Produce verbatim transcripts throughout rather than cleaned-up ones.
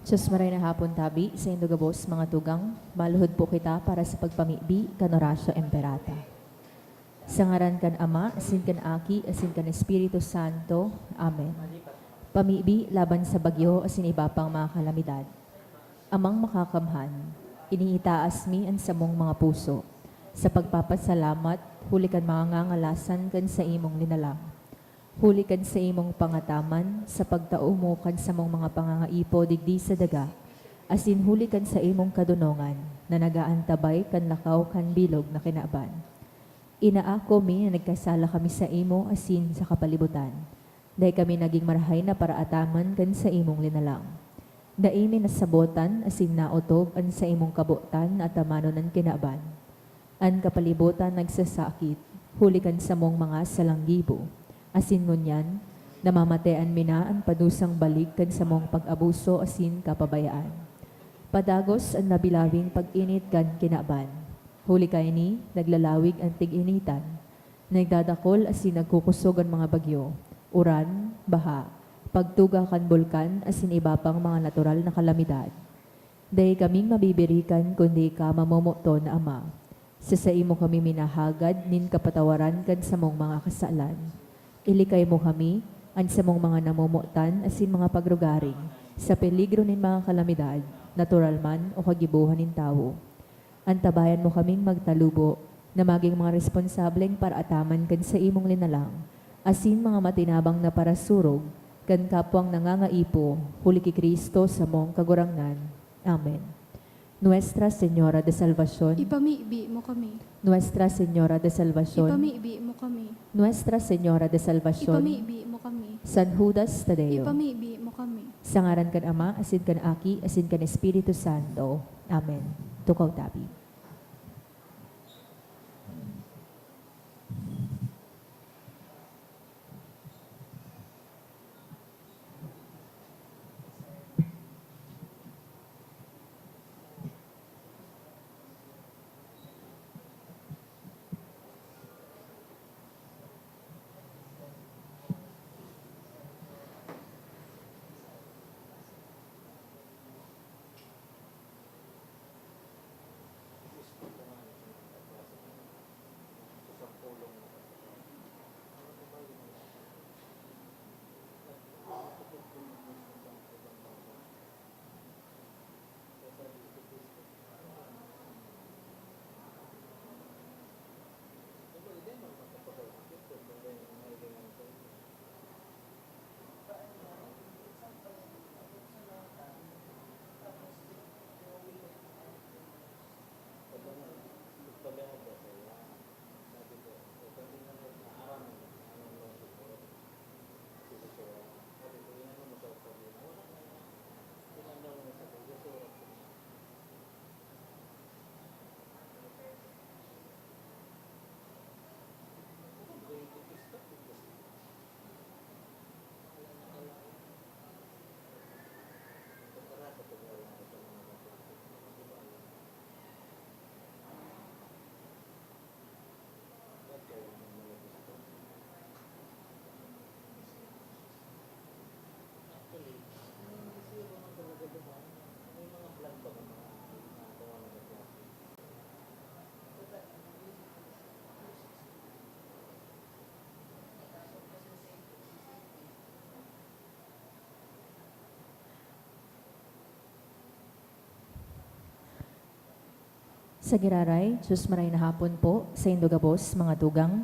Diyos maray na hapon tabi, saindo gabos, mga tugang, maluhod po kita para sa pagpamibi kan Oratio Imperata. Sa ngaran kan Ama, asin kan Aki, asin kan Espiritu Santo. Amen. Pamibi laban sa bagyo asin iba pang mga kalamidad. Amang Makakamhan, iniitaas mi an samong mga puso sa pagpapasalamat huli kan mga ngangalasan kan saimong linalang. Huli kan saimong pangataman sa pagtao mo kan samong mga pangangaipo digdi sa daga, asin huli kan saimong kadonongan na nag-aantabay kan lakaw kan bilog na kinaban. Inaako mi na nagkasala kami saimo asin sa kapalibutan. Dai kami nagin marahay na paraataman kan saimong linalang. Dai mi nasabotan asin naotob an saimong kabotan na atamanon an kinaban. An kapalibotan nagsasakit huli kan samong mga salang gibo, asin ngunyan, namamatean mi na an padusang balik kan samong pag-abuso asin kapabayaan. Padagos an labi-labing pag-init kan kinaban. Huli kaini, naglalawig an tig-initan. Nagdadakol asin nagkukosog an mga bagyo, uran, baha, pagtuga kan bulkan asin iba pang mga natural na kalamidad. Dai kaming mabibirikan kundi ika, mamomoton na Ama. Sa saimo kami minahagad nin kapatawaran kan samong mga kasalan. Ilikay mo kami, an samong mga namomotan asin mga pagrugaring, sa peligro nin mga kalamidad, natural man o kagibohan nin tawo. Antabayan mo kaming magtalubo na magin mga responsableng paraataman kan saimong linalang, asin mga matinabang na parasurog kan kapwang nangangaipo, huli ki Cristo samong Kagurangnan. Amen. Nuestra Señora de Salvacion. Ipamibi mo kami. Nuestra Señora de Salvacion. Ipamibi mo kami. Nuestra Señora de Salvacion. Ipamibi mo kami. San Judas Tadeo. Ipamibi mo kami. Sa ngaran kan Ama, asin kan Aki, asin kan Espiritu Santo. Amen. Tukaw tabi. Sa giraray, Diyos maray na hapon po, saindo gabos, mga tugang.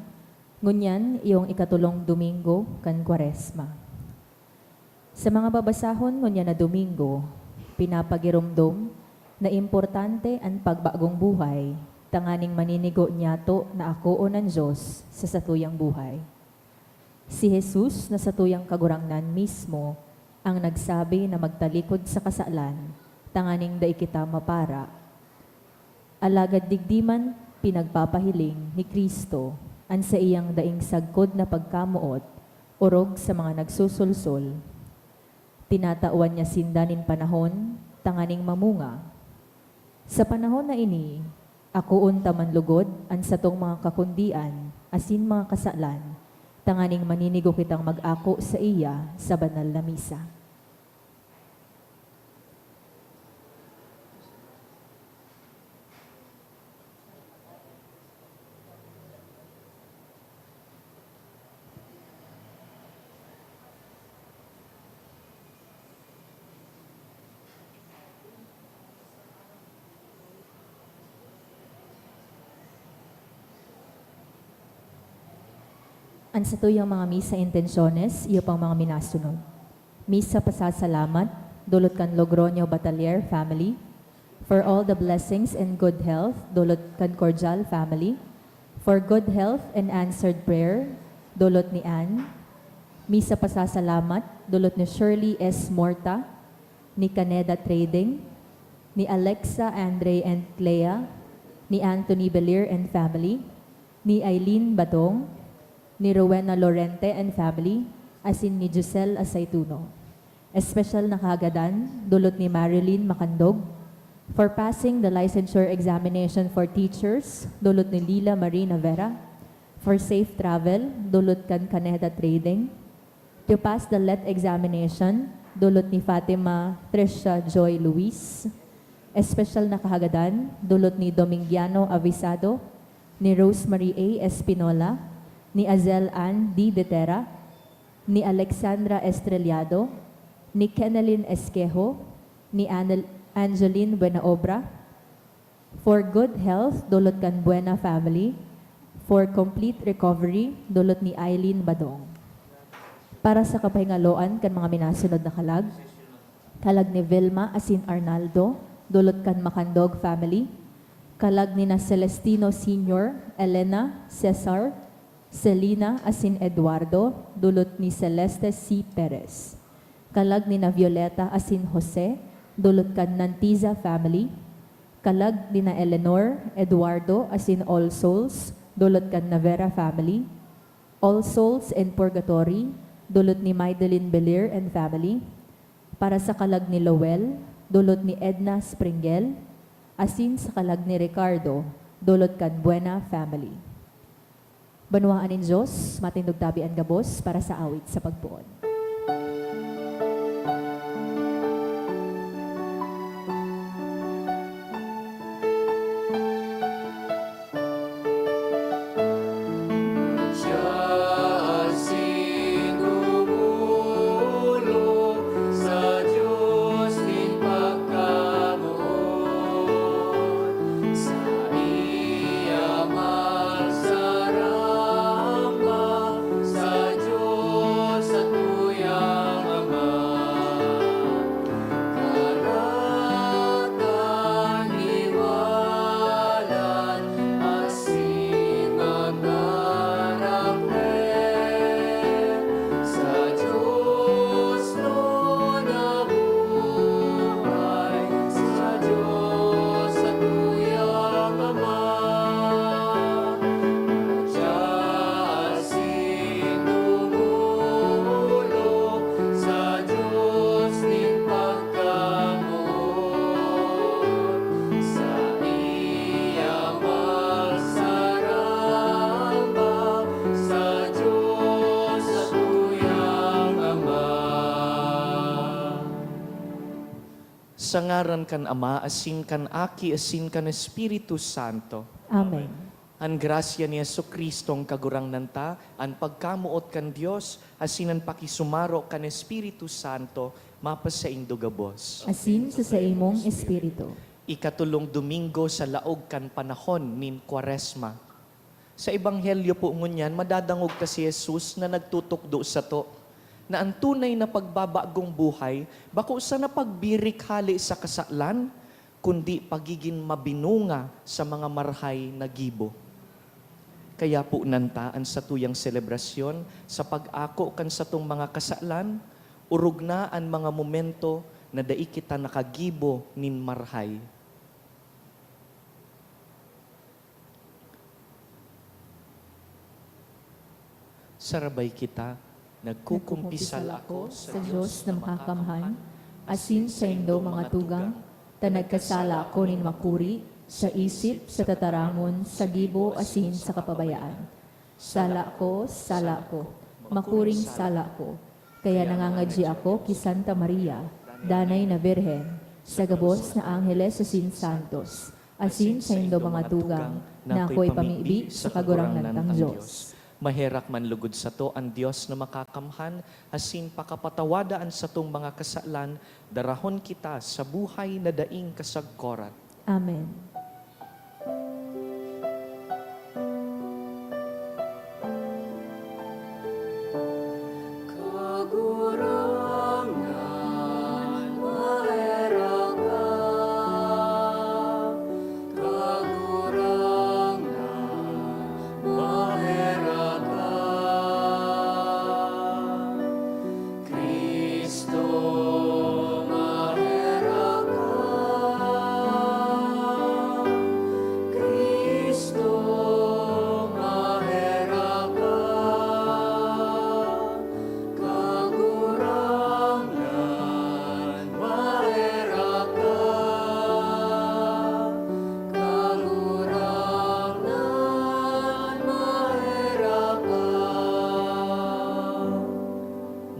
Ngunyan, iyong ikatulong Domingo kan Kwaresma. Sa mga babasahon ngunyan na Domingo, pinapagiromdom na importante an pagbagong buhay, tanganing maninigo niyato na akoon an Diyos sa satuyang buhay. Si Jesus na satuyang Kagurangnan mismo ang nagsabi na magtalikod sa kasalan tanganing dai kita mapara. Alagad digdi man pinagpapahiling ni Cristo an saiyang daing sagkod na pagkamoot orog sa mga nagsusulsol. Tinatawan niya sinda nin panahon tanganing mamunga. Sa panahon na ini, akoon ta man lugod an satong mga kakundian asin mga kasalan, tanganing maninigo kitang mag-ako saiya sa banal na misa. An satuyang mga misa intensyones, iyo pang mga minasunod. Misa pasasalamat, dulot kan Logroño Batalier family, for all the blessings and good health, dulot kan Cordial family, for good health and answered prayer, dulot ni Anne. Misa pasasalamat, dulot ni Shirley S. Morta, ni Caneda Trading, ni Alexa, Andre, and Clea, ni Anthony Belier and family, ni Eileen Badong, ni Rowena Lorente and family, asin ni Giselle Asaituno. Espesyal na kahagadan, dulot ni Marilyn Macandog, for passing the licensure examination for teachers, dulot ni Lila Marie Navera, for safe travel, dulot kan Caneda Trading, to pass the let examination, dulot ni Fatima Tricia Joy Luis. Espesyal na kahagadan, dulot ni Domingiano Avisado, ni Rosemary A. Espinola, ni Azel Ann D. Detera, ni Alexandra Estrellado, ni Kenelyn Esquejo, ni Anel-, Angeline Buenaobra, for good health, dulot kan Buena family, for complete recovery, dulot ni Eileen Badong. Para sa kapahingaloan kan mga minasunod na kalag, kalag ni Vilma asin Arnaldo, dulot kan Macandog family, kalag ni na Celestino Senior, Elena, Cesar, Selina asin Eduardo, dulot ni Celeste C. Perez. Kalag ni na Violeta asin Jose, dulot kan Nantiza family. Kalag ni na Eleanor, Eduardo asin All Souls, dulot kan Navera family. All Souls and Purgatory, dulot ni Maidalin Belier and family. Para sa kalag ni Lowell, dulot ni Edna Springel, asin sa kalag ni Ricardo, dulot kan Buena family. Banwaan nin Dios, matindog tabi an gabos para sa awit sa pagpoon. Siya asin dumulog sa Dios nin pagkamoot, saiya magsaramba sa Dios satuyang Ama. Karatan hiwalat asin magdarakwel sa Dios na buhay, sa Dios satuyang Ama. Siya asin dumulog sa Dios nin pagkamoot, saiya magsaramba sa Dios satuyang Ama. Sa ngaran kan Ama, asin kan Aki, asin kan Espiritu Santo. Amen. An grasya ni Jesu-Cristong Kagurangnan ta, an pagkamoot kan Dios, asin an pakisumaro kan Espiritu Santo, mapasaindo gabos. Asin sa saimong espiritu. Ikatulong Domingo sa laog kan panahon nin Kwaresma. Sa Ebanghelyo po ngunyan, madadangog ta si Jesus na nagtutukdo sato na an tunay na pagbabagong buhay bako sana pagbirik hale sa kasalan, kundi pagigin mabinunga sa mga marhay na gibo. Kaya ponan ta an satuyang selebrasyon sa pag-ako kan satong mga kasalan, orog na an mga momento na dai kita nakagibo nin marhay. Sarabay kita, nagkukumpisal ako sa Dios na makakamhan, asin saindo mga tugang, ta nagkasala ako nin makuri, sa isip, sa tataramon, sa gibo, asin sa kapabayaan. Sala ko, sala ko, makuring sala ko. Kaya nangangadyi ako ki Santa Maria, Danay na Birhen, sa gabos na angheles asin santos, asin saindo mga tugang, na ako'y pamibi sa Kagurangnan tang Dios. Maherak man lugod sato an Dios na makakamhan, asin pakapatawada an satong mga kasalan, darahon kita sa buhay na daing kasagkoran. Amen.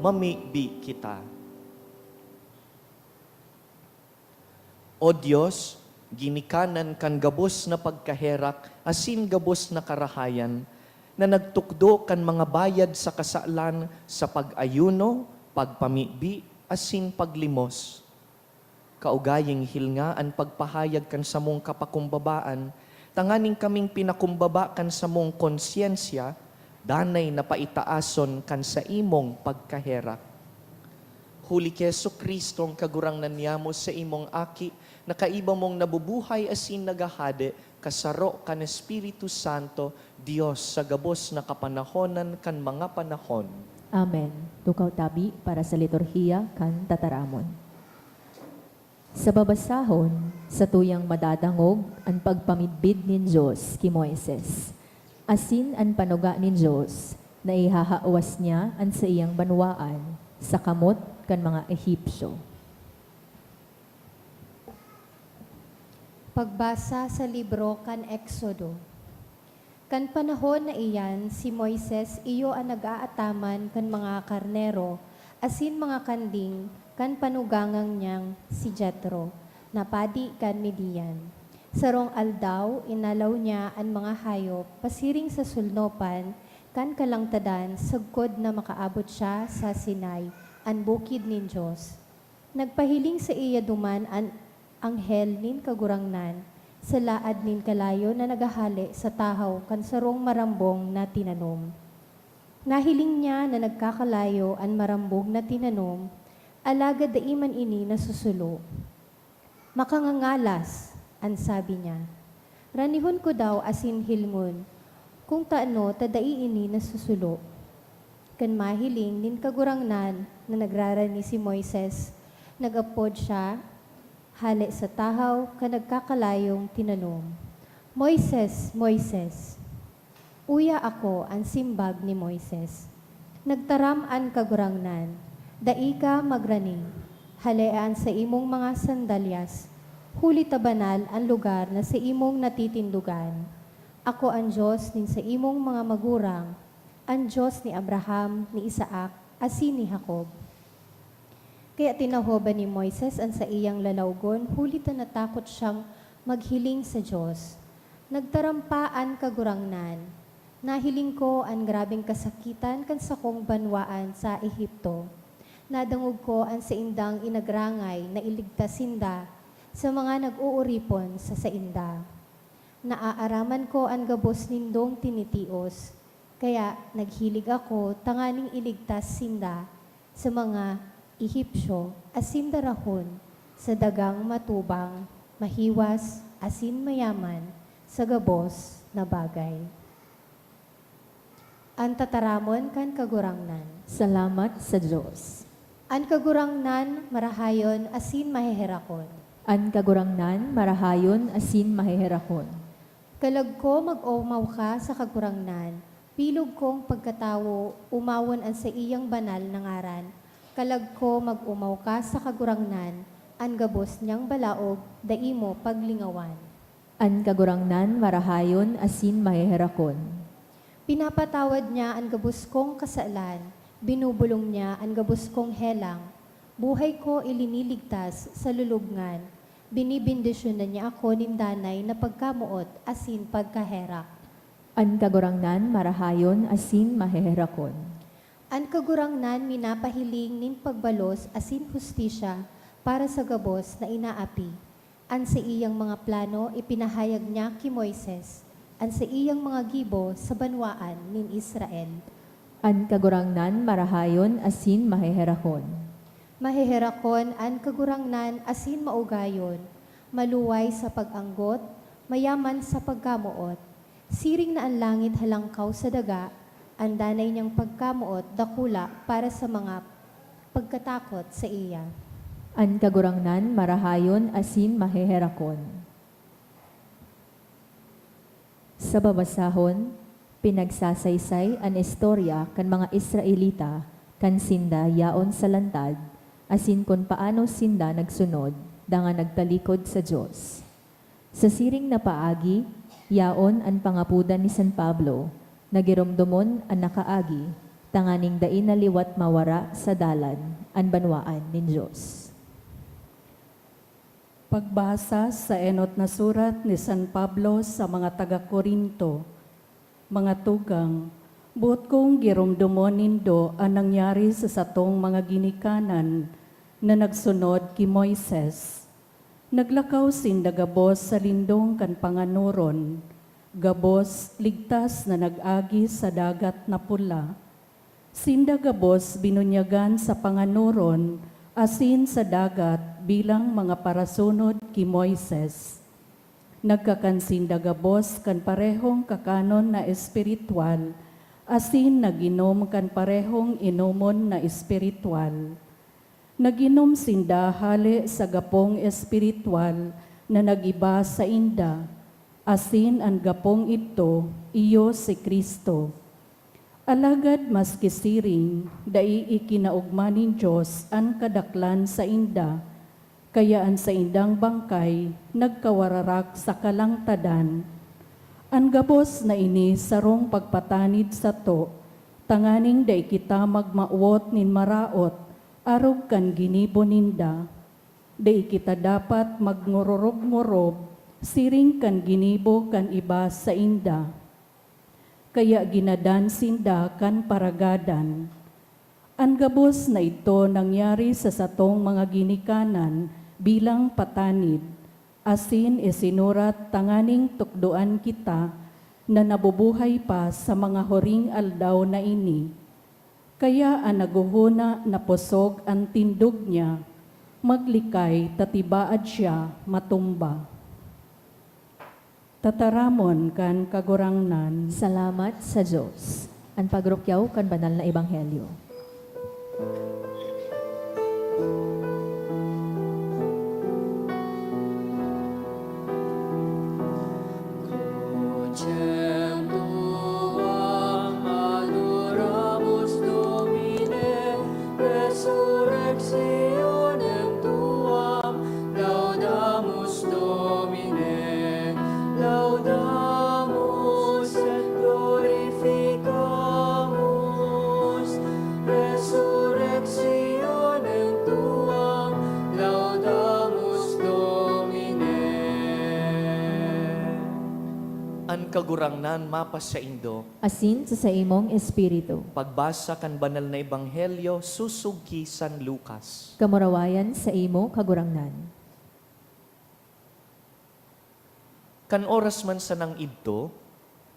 Mamibi kita. O Dios, ginikanan kan gabos na pagkaherak asin gabos na karahayan, na nagtukdo kan mga bayad sa kasalan sa pag-ayuno, pagpamibi, asin paglimos. Kaugaying hilnga an pagpahayag kan samong kapakumbabaan, tanganing kaming pinakumbaba kan samong konsyensya, danay na paitaason kan saimong pagkaherak. Huli ki Jesu-Cristong Kagurangnan niyamo, saimong Aki, na kaiba mong nabubuhay asin naghahade, kasaro kan Espiritu Santo, Dios sa gabos na kapanahonan kan mga panahon. Amen. Tukaw tabi para sa liturhiya kan tataramon. Sa babasahon, satuyang madadangog an pagpamidbid nin Dios ki Moises, asin an panuga nin Dios na ihahawas niya an saiyang banwaan sa kamot kan mga Egipcio. Pagbasa sa libro kan Eksodo. Kan panahon na iyan, si Moises iyo an nag-aataman kan mga karnero asin mga kanding kan panugangang niyang si Jetro, na padi kan Midian. Sarong aldaw, inalaw niya an mga hayop pasiring sa sulnopan kan kalangtadan sagkod na makaabot siya sa Sinai, an bukid nin Dios. Nagpahiling saiya duman an anghel nin Kagurangnan sa laad nin kalayo na naghahale sa tahaw kan sarong marambong na tinanom. Nahiling niya na nagkakalayo an marambong na tinanom, alagad dai man ini nasusulo. "Makangangalas," an sabi niya. "Ranihon ko daw asin hilngon kung tano ta dai ini nasusulo." Kan mahiling nin Kagurangnan na nagrarani si Moises, nag-apod siya hale sa tahaw kan nagkakalayong tinanom, "Moises! Moises!" "Uya ako," an simbag ni Moises. Nagtaram an Kagurangnan, "Dai ka magrani. Halea an saimong mga sandalyas, huli ta banal an lugar na saimong natitindogan. Ako an Dios nin saimong mga magurang, an Dios ni Abraham, ni Isaac, asin ni Jacob." Kaya tinahoban ni Moises an saiyang lalawgon, huli ta natakot siyang maghiling sa Dios. Nagtaram pa an Kagurangnan, "Nahiling ko an grabeng kasakitan kan sakong banwaan sa Egipto. Nadangog ko an saindang inagrangay na iligtas sinda sa mga nag-ooripon sa sainda. Naaaraman ko an gabos nindong tinitios, kaya naghilig ako tanganing iligtas sinda sa mga Egipcio asin darahon sa dagang matubang, mahiwas, asin mayaman sa gabos na bagay." An tataramon kan Kagurangnan. Salamat sa Dios. An Kagurangnan marahayon asin maheherakon. An Kagurangnan marahayon asin maheherakon. Kalag ko, mag-omaw ka sa Kagurangnan. Bilog kong pagkatawo, omawon an saiyang banal na ngaran. Kalag ko, mag-omaw ka sa Kagurangnan, an gabos niyang balaog dai mo paglingawan. An Kagurangnan marahayon asin maheherakon. Pinapatawad niya an gabos kong kasalan, binubulong niya an gabos kong helang. Buhay ko iliniligtas sa lulubngan, binibendisyonan niya ako nin danay na pagkamoot asin pagkaherak. An Kagurangnan marahayon asin maheherakon. An Kagurangnan minapahiling nin pagbalos asin hustisya para sa gabos na inaapi. An saiyang mga plano ipinahayag niya ki Moises, an saiyang mga gibo sa banwaan nin Israel. An Kagurangnan marahayon asin maheherakon. Maheherakon an Kagurangnan asin maugayon, maluway sa pag-anggot, mayaman sa pagkamoot. Siring na an langit halangkaw sa daga, an danay niyang pagkamoot dakula para sa mga pagkatakot saiya. An Kagurangnan marahayon asin maheherakon. Sa babasahon, pinagsasaysay an istorya kan mga Israelita kan sinda yaon sa lantad, asin kun paano sinda nagsunod dangan nagtalikod sa Dios. Sa siring na paagi, yaon an pangapodan ni San Pablo na giromdomon an nakaagi, tanganing dai na liwat mawara sa dalan an banwaan nin Dios. Pagbasa sa enot na surat ni San Pablo sa mga taga-Corinto. Mga tugang, boot kong giromdomon nindo an nangyari sa satong mga ginikanan na nagsunod ki Moises. Naglakaw sinda gabos sa lindong kan panganoron, gabos ligtas na nag-agi sa Dagat na Pula. Sinda gabos binunyagan sa panganoron asin sa dagat bilang mga parasunod ki Moises. Nagkakan sinda gabos kan parehong kakanon na espiritwal, asin nag-inom kan parehong inomon na espiritwal. Nag-inom sinda hale sa gapong espiritwal na nag-iba sainda, asin an gapong idto iyo si Cristo. Alagad maski siring, dai ikinaogma nin Dios an kadaklan sainda, kaya an saindang bangkay nagkawararak sa kalangtadan. An gabos na ini sarong pagpatanid sato, tanganing dai kita magmawot nin maraot arog kan ginibo ninda. Dai kita dapat magngororob-ngorob siring kan ginibo kan iba sainda. Kaya ginadan sinda kan paragadan. An gabos na idto nangyari sa satong mga ginikanan bilang patanid, asin isinurat tanganing tukdoan kita na nabubuhay pa sa mga huring aldaw na ini. Kaya an naghohona na pusog an tindog niya, maglikay ta tibaad siya matumba. Tataramon kan Kagurangnan. Salamat sa Dios. An pagrukyaw kan Banal na Ebanghelyo. Resurrectionem tuam, laudamus Domine, laudamus et glorificamus, resurrectionem tuam, laudamus Domine. An Kagurangnan mapasaindo. Asin sa saimong espiritu. Pagbasa kan Banal na Ebanghelyo sosog ki San Lucas. Kamurawayan saimo, Kagurangnan. Kan oras man sanang idto,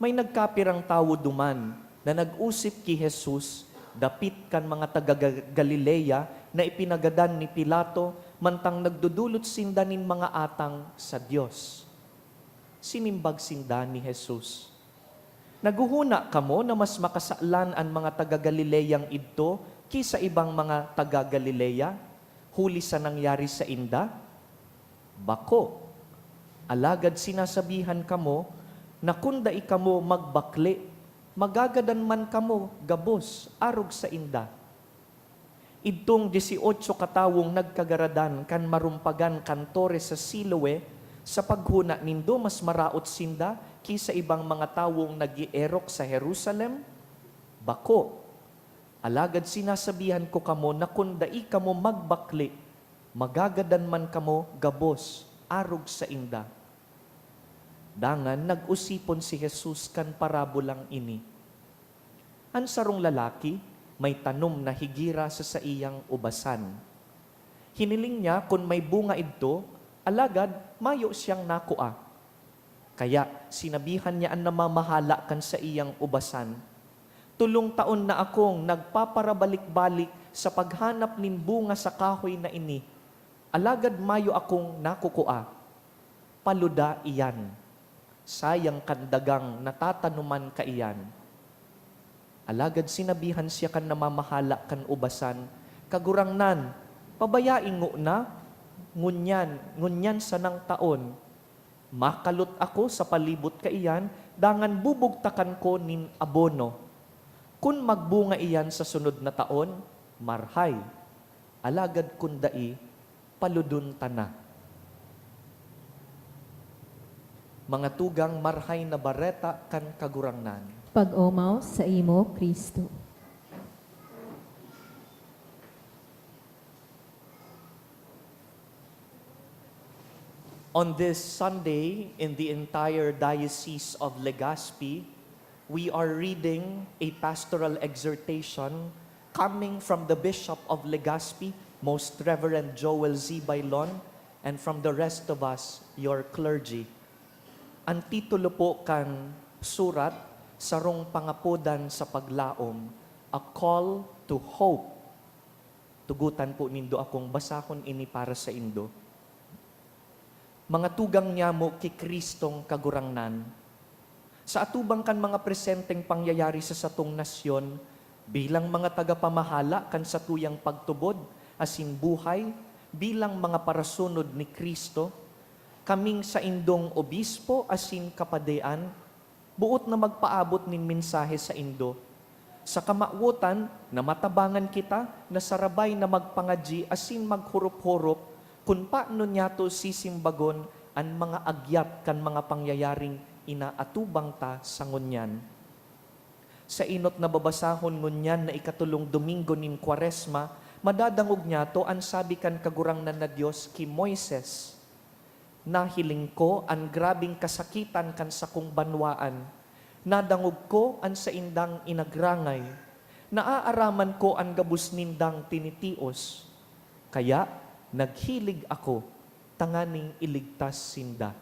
may nagkapirang tawo duman na nag-osip ki Jesus dapit kan mga taga Ga-, Galilea na ipinagadan ni Pilato mantang nagdodolot sinda nin mga atang sa Dios. Sinimbag sinda ni Jesus, "Naghohona kamo na mas makasalan an mga taga Galileang idto ki sa ibang mga taga Galilea, huli sa nangyari sainda? Bako! Alagad sinasabihan kamo na kun dai kamo magbakle, magagadan man kamo gabos arog sainda." Idtong dieciocho katawong nagkagaradan kan marumpagan kan tore sa Siloe, sa paghona nindo mas maraot sinda ki sa ibang mga tawong nag-eerok sa Jerusalem? Bako! Alagad sinasabihan ko kamo na kun dai kamo magbakle, magagadan man kamo gabos arog sainda. Dangan nag-osipon si Jesus kan parabolang ini. An sarong lalaki may tanom na higira sa saiyang ubasan. Hiniling niya kun may bunga idto, alagad mayo siyang nakua. Kaya sinabihan niya an namamahala kan saiyang ubasan, "Tolong taon na akong nagpaparabalik-balik sa paghanap nin bunga sa kahoy na ini, alagad mayo akong nakukua. Paluda iyan. Sayang kan dagang natatanoman kaiyan." Alagad sinabihan siya kan namamahala kan ubasan, "Kagurangnan, pabayai ngona ngunyan, ngunyan sanang taon. Makalot ako sa palibot kaiyan, dangan bubugtakan ko nin abono. Kun magbunga iyan sa sunod na taon, marhay. Alagad kun dai, paludon ta na." Mga tugang, Marhay na Bareta kan Kagurangnan. Pag-omaw saimo, Cristo. On this Sunday, in the entire Diocese of Legazpi, we are reading a pastoral exhortation coming from the Bishop of Legazpi, Most Reverend Joel Z. Bailon, and from the rest of us, your clergy. Ang titulo po kan surat, Sarong Pangapodan sa Paglaom, A Call to Hope. Tugotan po nindo akong basahon ini para sa indo. Mga tugang nyamo ki Kristong Kagurangnan, sa atubang kan mga presenteng pangyayari sa satong nasyon, bilang mga tagapamahala kan satuyang pagtubod asin buhay bilang mga parasunod ni Cristo, kaming saindong obispo asin kapadean, boot na magpaabot nin mensahe saindo. Sa kamawotan na matabangan kita na sarabay na magpangadyi asin maghorop-horop kun paano niyato sisimbagon an mga agyat kan mga pangyayaring inaatubang ta sa ngunyan. Sa enot na babasahon ngunyan na ikatolong Domingo nin Kwaresma, madadangog niyato an sabi kan Kagurangnan na Dios ki Moises, "Nahiling ko an grabeng kasakitan kan sakong banwaan. Nadangog ko an saindang inagrangay. Naaaraman ko an gabos nindang tinitios. Kaya naghilig ako tanganing iligtas sinda."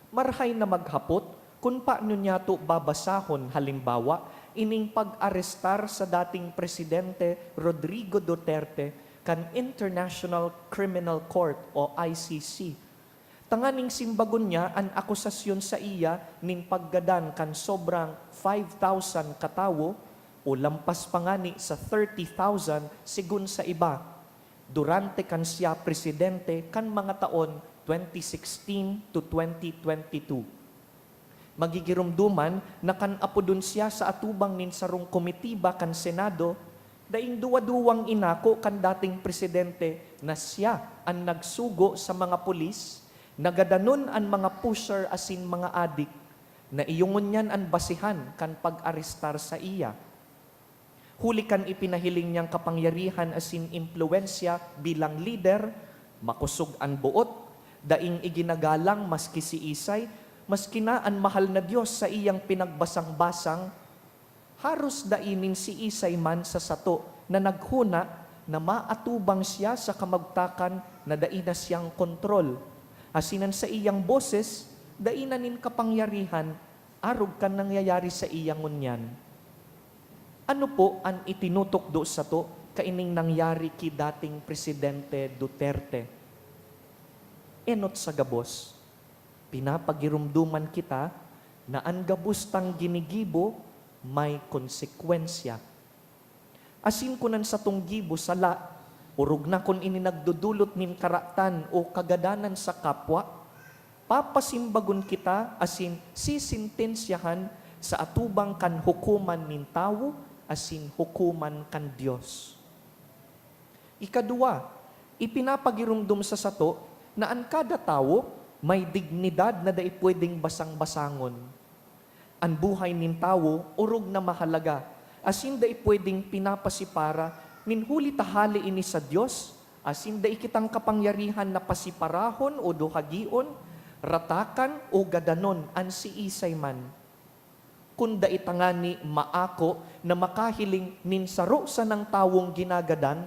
Marahay na maghapot kun paano niyato babasahon, halimbawa, ining pag-arestar sa dating Presidente Rodrigo Duterte kan International Criminal Court o I C C, tanganing simbagon niya an akusasyon saiya nin paggadan kan sobrang five thousand katawo o lampas pa ngani sa thirty thousand segun sa iba, durante kan siya presidente kan mga taon twenty sixteen to twenty twenty-two. Magigiromdoman na kan apodon siya sa atubang nin sarong komitiba kan Senado, daing duwa-duwang inako kan dating presidente na siya an nagsugo sa mga pulis na gadanon an mga pusher asin mga adik, na iyo ngunyan an basehan kan pag-arestar saiya. Huli kan ipinahiling niyang kapangyarihan asin impluwensya bilang lider, makosog an boot, daing iginagalang maski siisay, maski na an mahal na Dios saiyang pinagbasang-basang, haros dai nin siisay man sa sato na naghona na maatubang siya sa kamugtakan na dai na siyang kontrol, asin an saiyang boses dai na nin kapangyarihan arog kan nangyayari saiya ngunyan. Ano po an itinutukdo sato kaining nangyari ki dating Presidente Duterte? Enot sa gabos, pinapagiromdoman kita na an gabos tang ginigibo may konsekwensya. Asin kun an satong gibo sala, orog na kun ini nagdodolot nin karatan o kagadanan sa kapwa, papasimbagon kita asin sisentensyahan sa atubang kan hukoman nin tawo asin hukoman kan Dios. Ikaduwa, ipinapagiromdom sa sato na an kada tawo may dignidad na dai pwedeng basang-basangon. An buhay nin tawo orog na mahalaga, asin dai pwedeng pinapasipara nin huli ta hale ini sa Dios, asin dai kitang kapangyarihan na pasiparahon o duhagion, ratakan o gadanon an siisay man. Kun dai tangani maako na makahiling nin saro sanang tawong ginagadan,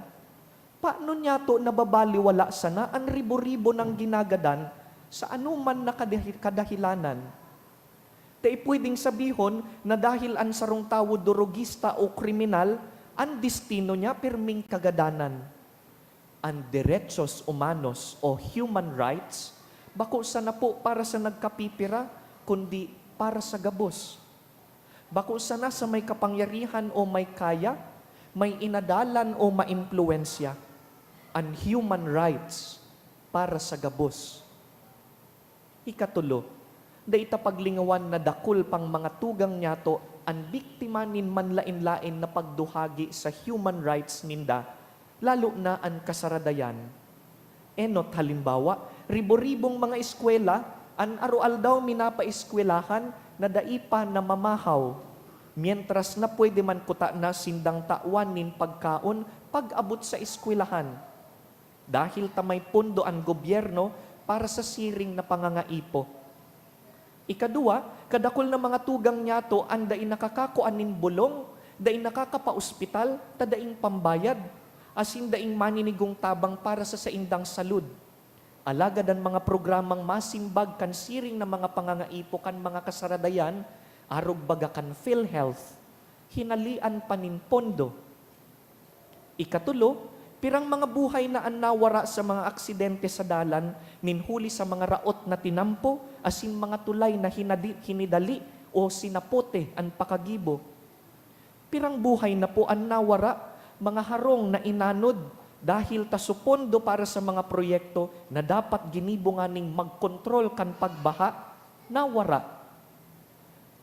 paano niyato nababaliwala sana an ribo-ribo nang ginagadan sa anoman na kadahi-, kadahilanan? Dai pwedeng sabihon na dahil an sarong tawo durogista o kriminal, an destino niya pirming kagadanan. An derechos humanos o human rights bako sana po para sa nagkapipira, kundi para sa gabos. Bako sana sa may kapangyarihan o may kaya, may inadalan o maimpluwensya. An human rights para sa gabos. Ikatulo, dai ta paglingawan na dakul pang mga tugang niyato an biktima nin manlaen-laen na pagduhagi sa human rights ninda, lalo na an kasaradayan. Enot halimbawa, ribo-ribong mga eskwela an aroaldaw minapaeskwelahan na dai pa namamahaw, mientras na pwede man kutana sindang tawan nin pagkaon pag-abot sa eskwelahan. Dahil ta may pondo an gobyerno, para sa siring na pangangaipo. Ikaduwa, kadakul na mga tugang niyato an dai nakakakua nin bolong, dai nakakapaospital, ta daing pambayad, asin daing maninigong tabang para sa saindang salud. Alagad an mga programang masimbag kan siring na mga pangangaipo kan mga kasaradayan, arog baga kan PhilHealth, hinalean pa nin pondo. Ikatulo, pirang mga buhay na an nawara sa mga aksidente sa dalan nin huli sa mga raot na tinampo asin mga tulay na hinadi-, hinidali o sinapote an pakagibo. Pirang buhay na po an nawara, mga harong na inanod dahil ta su pondo para sa mga proyekto na dapat ginibo nganing magkontrol kan pagbaha, nawara.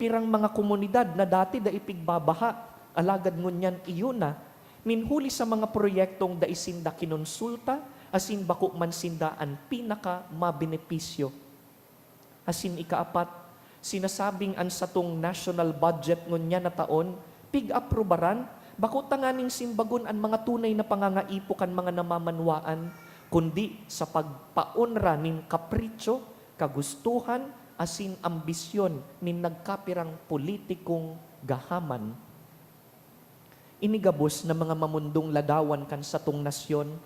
Pirang mga komunidad na dati dai pigbabaha, alagad ngunyan iyo na, nin huli sa mga proyektong dai sinda kinonsulta asin bako man sinda an pinakamabenepisyo. Asin ikaapat, sinasabing an satong national budget ngunyan na taon pig-aprubaran, bako tanganing simbagon an mga tunay na pangangaipo kan mga namamanwaan, kundi sa pagpaonra nin kapritso, kagustuhan, asin ambisyon nin nagkapirang politikong gahaman. Ini gabos na mga mamundong ladawan kan satong nasyon,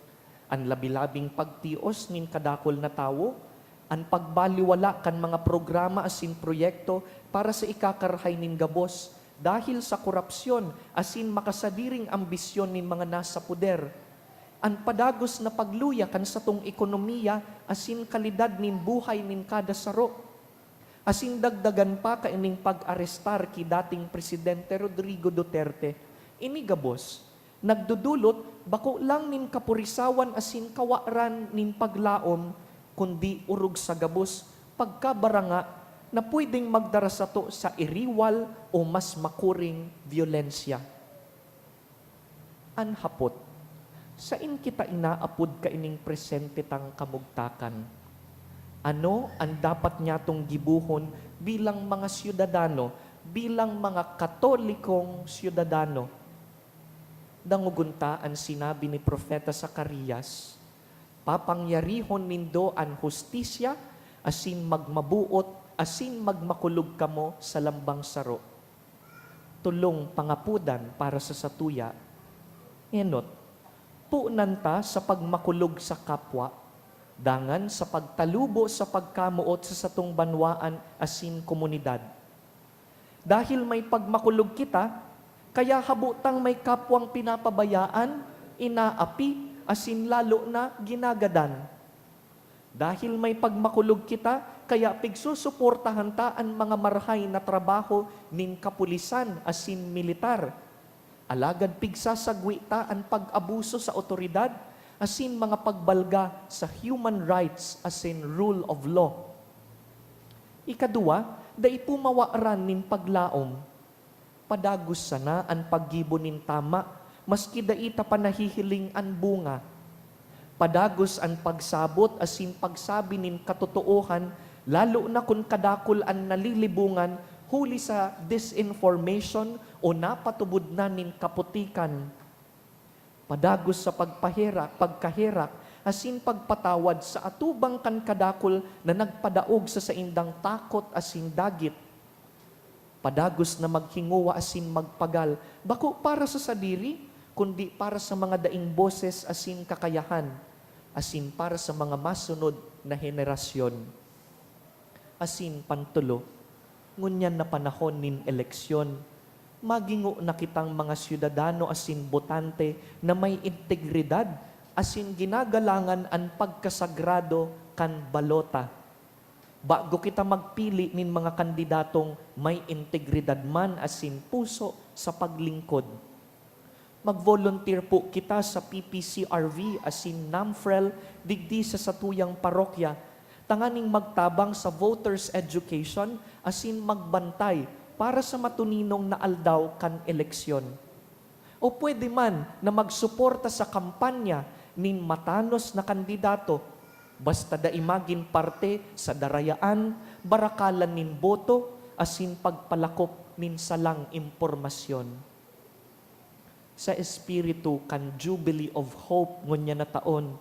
an labi-labing pagtios nin kadakul na tawo, an pagbaliwala kan mga programa asin proyekto para sa ikakarahay nin gabos dahil sa korapsyon asin makasadiring ambisyon nin mga nasa poder, an padagos na pagluya kan satong ekonomiya asin kalidad nin buhay nin kada saro. Asin dagdagan pa kaining pag-arestar ki dating Presidente Rodrigo Duterte. Ini gabos, nagdodolot bako lang nin kapurisawan asin kawaran nin paglaom, kundi orog sa gabos, pagkabaranga na pwedeng magdara sato sa iriwal o mas makuring byolensya. An hapot, saen kita inaapod kaining presente tang kamugtakan? Ano an dapat nyatong gibohon bilang mga syudadano, bilang mga Katolikong syudadano? Dangogon ta an sinabi ni Propeta Zacarias, "Papangyarihon nindo an hustisya, asin magmabuot, asin magmakulog kamo sa lambang saro." Tolong pangapodan para sa satuya. Enot, punan ta sa pagmakulog sa kapwa, dangan sa pagtalubo sa pagkamoot sa satong banwaan asin komunidad. Dahil may pagmakulog kita, kaya habo tang may kapwang pinapabayaan, inaapi, asin lalo na ginagadan. Dahil may pagmakulog kita, kaya pigsusuportahan ta an mga marahay na trabaho nin kapulisan asin militar. Alagad pigsasagwe ta an pag-abuso sa awtoridad asin mga pagbalga sa human rights asin rule of law. Ikaduwa, dai po mawaran nin paglaom. Padagos sana an paggibo nin tama, maski dai ta pa nahihiling an bunga. Padagos an pagsabot asin pagsabi nin katotoohan, lalo na kun kadakul an nalilibongan huli sa disinformation o napatubod na nin kaputikan. Padagos sa pagpaherak, pagkaherak, asin pagpatawad sa atubang kan kadakul na nagpadaog sa saindang takot asin dagit. Padagos na maghingowa asin magpagal, bako para sa sadiri, kundi para sa mga daing boses asin kakayahan, asin para sa mga masunod na henerasyon. Asin pantolo, ngunyan na panahon nin eleksyon, magingo na kitang mga syudadano asin botante na may integridad asin ginagalangan an pagkasagrado kan balota. Bago kita magpili nin mga kandidatong may integridad man asin puso sa paglingkod. Mag-volunteer po kita sa P P C R V asin NAMFREL digdi sa satuyang parokya, tanganing magtabang sa voters' education asin magbantay para sa matuninong na aldaw kan eleksyon. O pwede man na magsuporta sa kampanya nin matanos na kandidato, basta dai magin parte sa darayaan, barakalan nin boto, asin pagpalakop nin salang impormasyon. Sa espiritu kan Jubilee of Hope ngunyan na taon,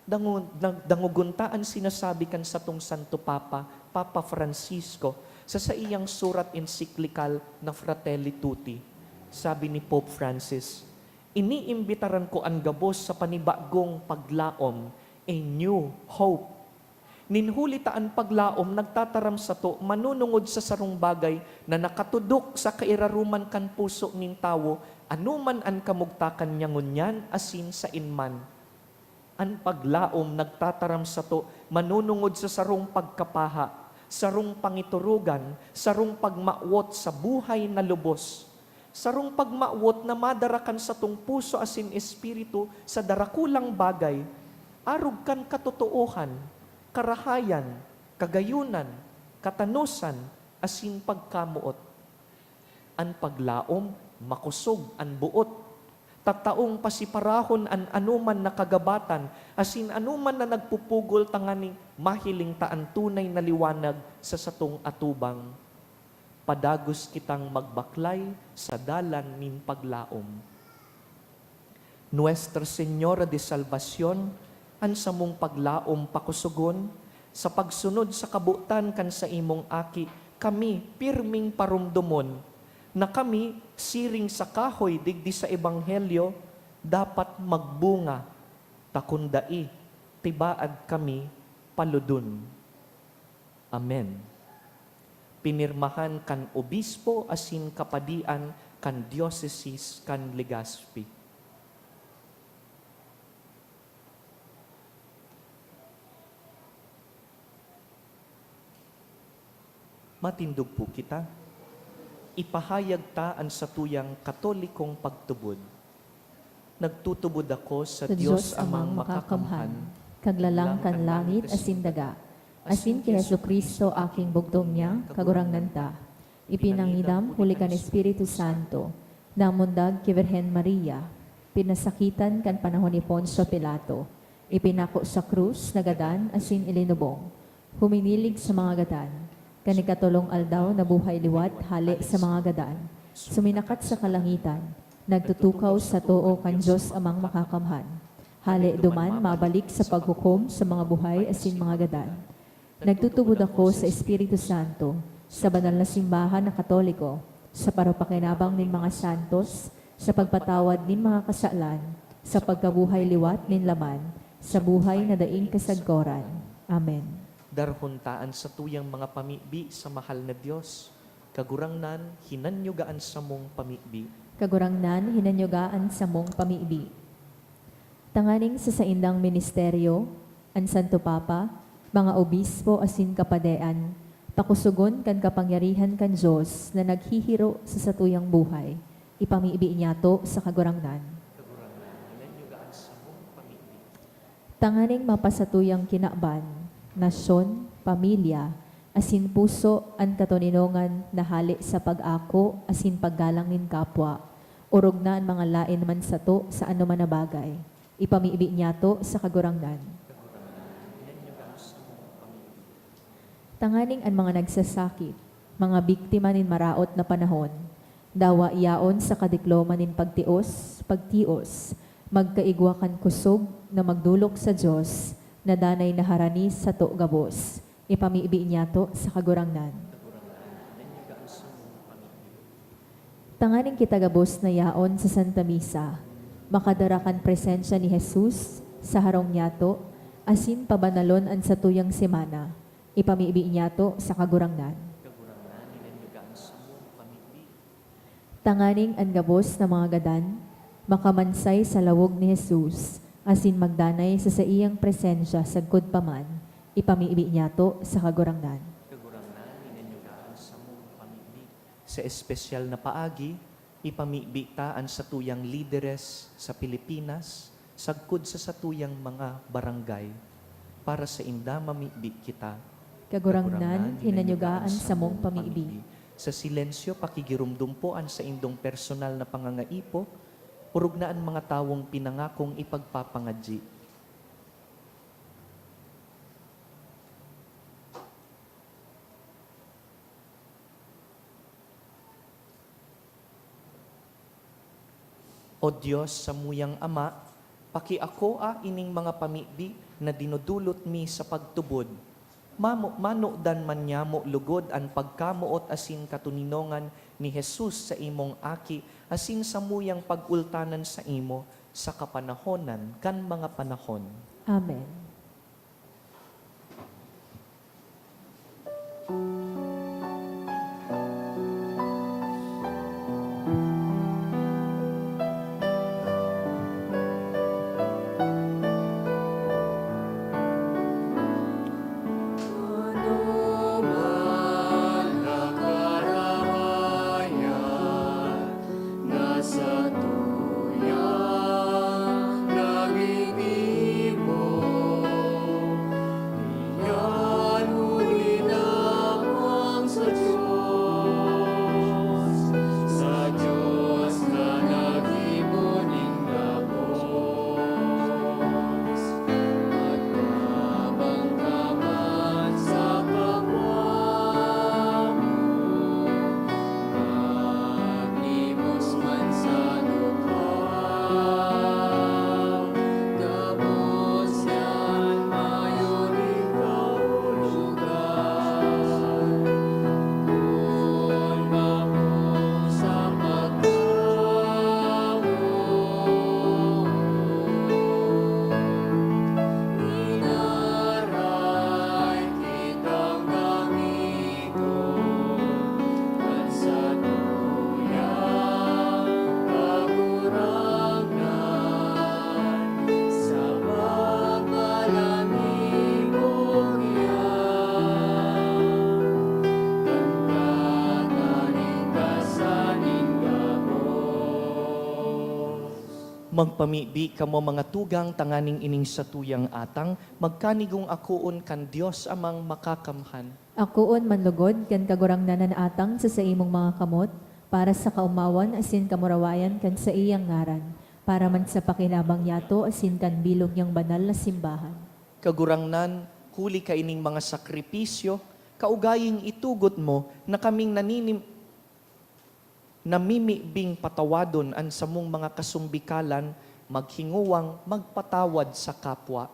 Dango-, dang-, dangogon ta an sinasabi kan satong Santo Papa, Papa Francisco, sa saiyang surat ensiklikal na Fratelli Tutti. Sabi ni Pope Francis, "Iniimbitaran ko an gabos sa panibagong paglaom, a new hope." Nin huli ta an paglaom nagtataram sato manunungod sa sarong bagay na nakatudok sa kairaroman kan puso nin tawo, anoman an kamugtakan niya ngunyan asin saen man. An paglaom nagtataram sato manunungod sa sarong pagkapaha, sarong pangiturugan, sarong pagmawot sa buhay na lubos, sarong pagmawot na madara kan satong puso asin espiritu sa darakulang bagay, arog kan katotoohan, karahayan, kagayunan, katanosan, asin pagkamoot. An paglaom, makosog an boot. Tataong pasiparahon an anoman na kagabatan asin anoman na nagpupugol tanganing mahiling ta an tunay na liwanag sa satong atubang. Padagos kitang magbaklay sa dalan nin paglaom. Nuestra Señora de Salvacion, an samong paglaom pakosogon, sa pagsunod sa kabotan kan saimong Aki, kami pirming paromdomon, na kami, siring sa kahoy digdi sa Ebanghelyo, dapat magbunga, ta kun dai, tibaad kami palodon. Amen. Pinirmahan kan obispo asin kapadian kan Diocese kan Legazpi. Matindog po kita. Ipahayag ta an satuyang Katolikong pagtubod. Nagtutubod ako sa Sa Dios Dios Amang Amang Makakamhan, Makakamhan, Kaglalang kan langit asin daga, asin ki Jesu-Cristo, aking bugtong niya, Kagurangnan ta. Ipinangidam huli kan Espiritu Santo, namundag ki Birhen Maria, pinasakitan kan panahon ni Poncio Pilato, ipinako sa krus, nagadan asin ilinubong. Huminilig sa mga gadan. Kan ikatolong aldaw, nabuhay liwat hale sa mga gadan. Suminakat sa kalangitan. Nagtutukaw sa too kan Dios Amang Makakamhan. Hale duman, mabalik sa paghukom sa mga buhay asin mga gadan. Nagtutubod ako sa Espiritu Santo, sa banal na simbahan na Katoliko, sa paropakinabang nin mga santos, sa pagpatawad nin mga kasalan, sa pagkabuhay liwat nin laman, sa buhay na daing kasagkoran. Amen. Darhon ta an satuyang mga pamibi sa mahal na Dios. Kagurangnan, hinanyuga an samong pamibi. Kagurangnan, hinanyuga an samong pamibi. Tanganing sa saindang ministeryo, an Santo Papa, mga obispo asin kapadean, pakosogon kan kapangyarihan kan Dios na naghihiro sa satuyang buhay. Ipamibi niyato sa Kagurangnan. Kagurangnan, hinanyuga an samong pamibi. Tanganing mapasatuyang kinaban, nasyon, pamilya, asin puso an katoninongan na hale sa pag-ako asin paggalang nin kapwa, orog na an mga laen man sato sa anoman na bagay. Ipamibi niyato sa Kagurangnan. Tanganing an mga nagsasakit, mga biktima nin maraot na panahon, dawa yaon sa kadikloman nin pagtios, pagtios, magkaigwa kan kosog na magdolok sa Dios na danay na harani sato gabos. Ipamibi niyato sa Kagurangnan. Tanganing kita gabos na yaon sa Santa Misa, makadara kan presensya ni Jesus sa harong niyato, asin pabanalon an satuyang semana. Ipamibi niyato sa Kagurangnan. Kagurangnan, hinanyuga an samong pamibi. Tanganing an gabos na mga gadan makamansay sa lawog ni Jesus asin magdanay sa saiyang presensya sagkod pa man, ipamibi niyato sa Kagurangnan. Kagurangnan, hinanyuga an samong pamibi. Sa espesyal na paagi, ipamibi ta an satuyang lideres sa Pilipinas, sagkod sa satuyang mga barangay. Para sainda mamibi kita. Kagurangnan, hinanyuga an samong pamibi. Sa silensyo, pakigiromdom po an saindong personal na pangangaipo, orog na an mga tawong pinangakong ipagpapangadyi. O Dios, samuyang Ama, pakiakoa ining mga pamibi na dinodolot mi sa pagtubod. Mamo-, manodan man nyamo logod an pagkamoot asin katoninongan ni Jesus sa imong Aki, asin samuyang pag-ultanan saimo sa kapanahonan kan mga panahon. Amen. Magpamibi kamo, mga tugang, tanganing ining satuyang atang magkanigong akoon kan Dios Amang Makakamhan. Akoon man logod kan Kagurangnan an atang sa saimong mga kamot, para sa kaomawan asin kamurawayan kan saiyang ngaran, para man sa pakinabang niyato asin kan bilog niyang banal na simbahan. Kagurangnan, huli kaining mga sakripisyo, kaugaying itugot mo na kaming naninim-, namimibing patawadon an samong mga kasumbikalan, maghinguwang magpatawad sa kapwa,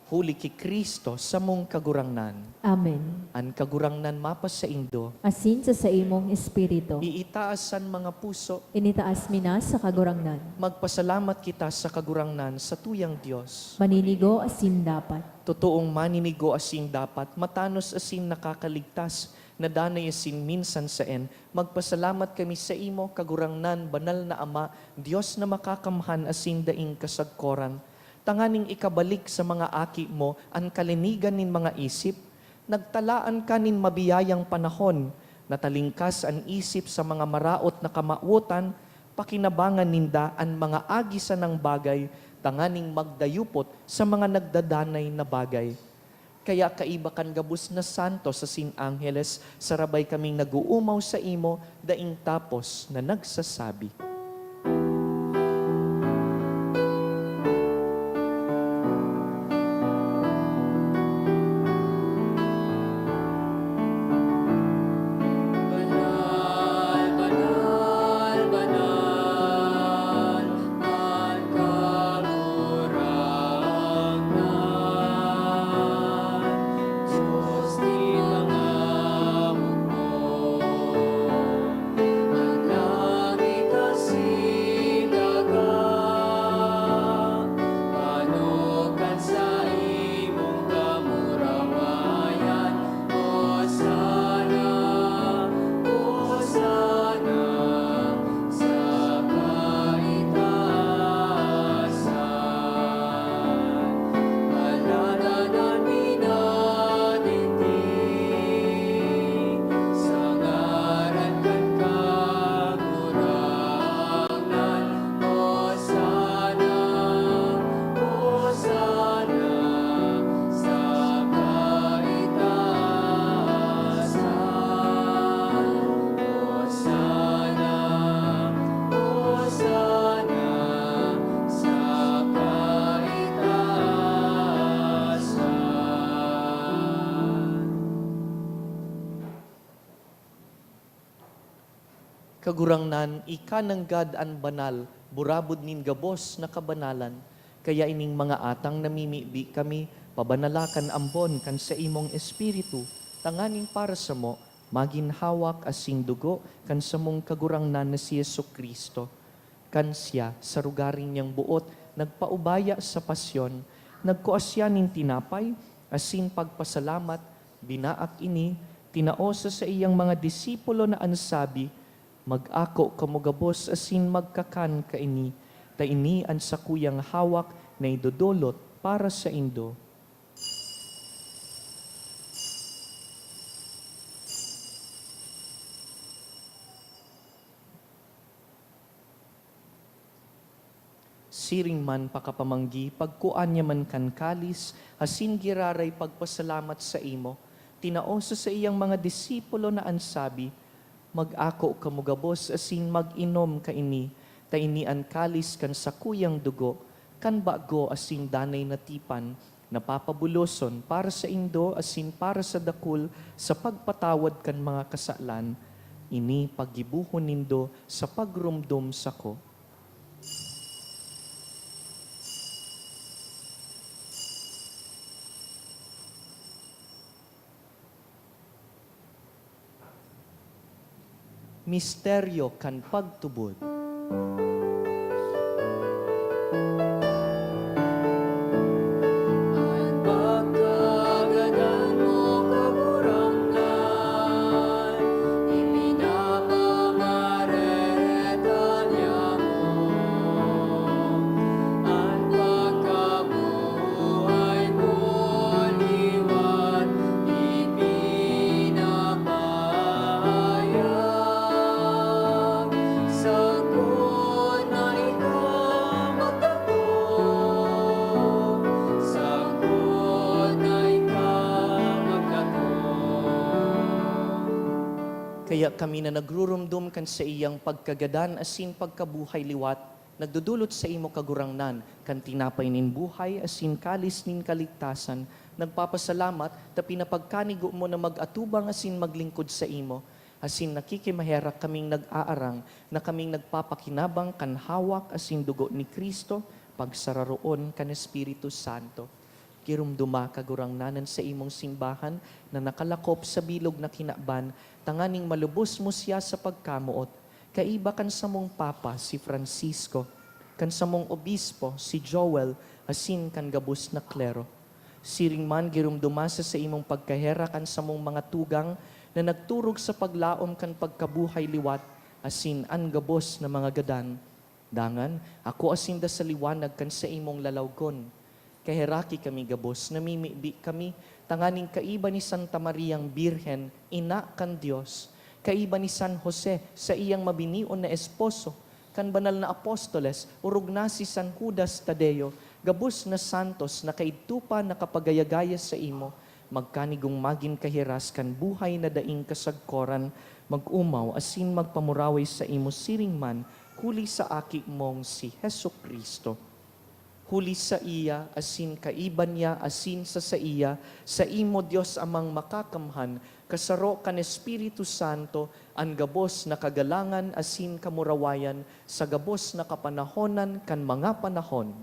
huli ki Cristo, samong Kagurangnan. Amen. An Kagurangnan mapasaindo. Asin sa saimong espiritu. Iitaas an mga puso. Initaas mi na sa Kagurangnan. Magpasalamat kita sa Kagurangnan, satuyang Dios. Maninigo asin dapat. Totoong maninigo asin dapat, matanos asin nakakaligtas, nadanay asin minsan saen, magpasalamat kami saimo, Kagurangnan, Banal na Ama, Dios na makakamhan asin daing kasagkoran, tanganing ikabalik sa mga aki mo an kalinigan nin mga isip. Nagtalaan ka nin mabiyayang panahon, natalingkas an isip sa mga maraot na kamawotan, pakinabangan ninda an mga agi sanang bagay tanganing magdayupot sa mga nagdadanay na bagay. Kaya kaiba kan gabos na santos asin angheles, sarabay kaming nag-oomaw saimo, daing tapos na nagsasabi. Kagurangnan, ika nanggad an banal, burabod nin gabos na kabanalan. Kaya ining mga atang namimibi kami, Pabanala kan ambon kan saimong Espiritu, tanganing para samo magin hawak asin dugo kan samong Kagurangnan na si Jesu-Cristo. Kan siya, sa rugaring niyang boot, nagpaubaya sa pasyon, nagkua siya nin tinapay, asin pagpasalamat, binaak ini, tinao sa saiyang mga disipulo na an sabi, "Mag-ako kamo gabos asin magkakan kaini, ta ini an sakuyang hawak na idodolot para saindo." Siring man pakapamanggi, pagkua niya man kan kalis, asin giraray pagpasalamat saimo, tinao sa saiyang mga disipulo na an sabi, "Mag-ako kamo gabos asin mag-inom kaini, ta ini an kalis kan sakuyang dugo, kan bago asin danay na tipan, na papabuloson para saindo asin para sa dakul sa pagpatawad kan mga kasalan. Ini paggibohon nindo sa pagromdom sako." Misteryo kan pagtubod. An pagkagadan mo, Kagurangnan, ipinapangarereta niamo. An pagkabuhay mo liwat ipinapahayag. Sagkod na ika magkatoo, sagkod na ika magkatoo. Kaya kami na nagruromdom kan saiyang pagkagadan asin pagkabuhay liwat, nagdodolot saimo, Kagurangnan, kan tinapay nin buhay asin kalis nin kaligtasan, nagpapasalamat ta pinapagkanigo mo na mag-atubang asin maglingkod saimo, asin nakikimaherak kaming nag-aarang na kaming nagpapakinabang kan hawak asin dugo ni Cristo, pagsararoon kan Espiritu Santo. Giromdoma, Kagurangnan, an saimong simbahan na nakalakop sa bilog na kinaban, tanganing malubos mo siya sa pagkamoot, kaiba kan samong Papa, si Francisco, kan samong Obispo, si Joel, asin kan gabos na klero. Siring man, giromdoma sa saimong pagkaherak an samong mga tugang na nagturog sa paglaom kan pagkabuhay liwat, asin an gabos na mga gadan. Dangan, akoa sinda sa liwanag kan saimong lalawgon. Kaheraki kami gabos, namimibi kami tanganing kaiba ni Santa Mariang Birhen, Ina kan Dios, kaiba ni San Jose, saiyang mabinion na esposo, kan banal na apostoles, orog na si San Judas Tadeo, gabos na santos na kaidto pa nakapagayagaya saimo, magkanigong magin kahiras kan buhay na daing kasagkoran, mag-omaw asin magpamuraway saimo siring man huli sa Aki mong si Jesu-Cristo. Huli saiya, asin kaiba niya, asin sa saiya, saimo, Dios Amang Makakamhan, kasaro kan Espiritu Santo, an gabos na kagalangan asin kamurawayan sa gabos na kapanahonan kan mga panahon.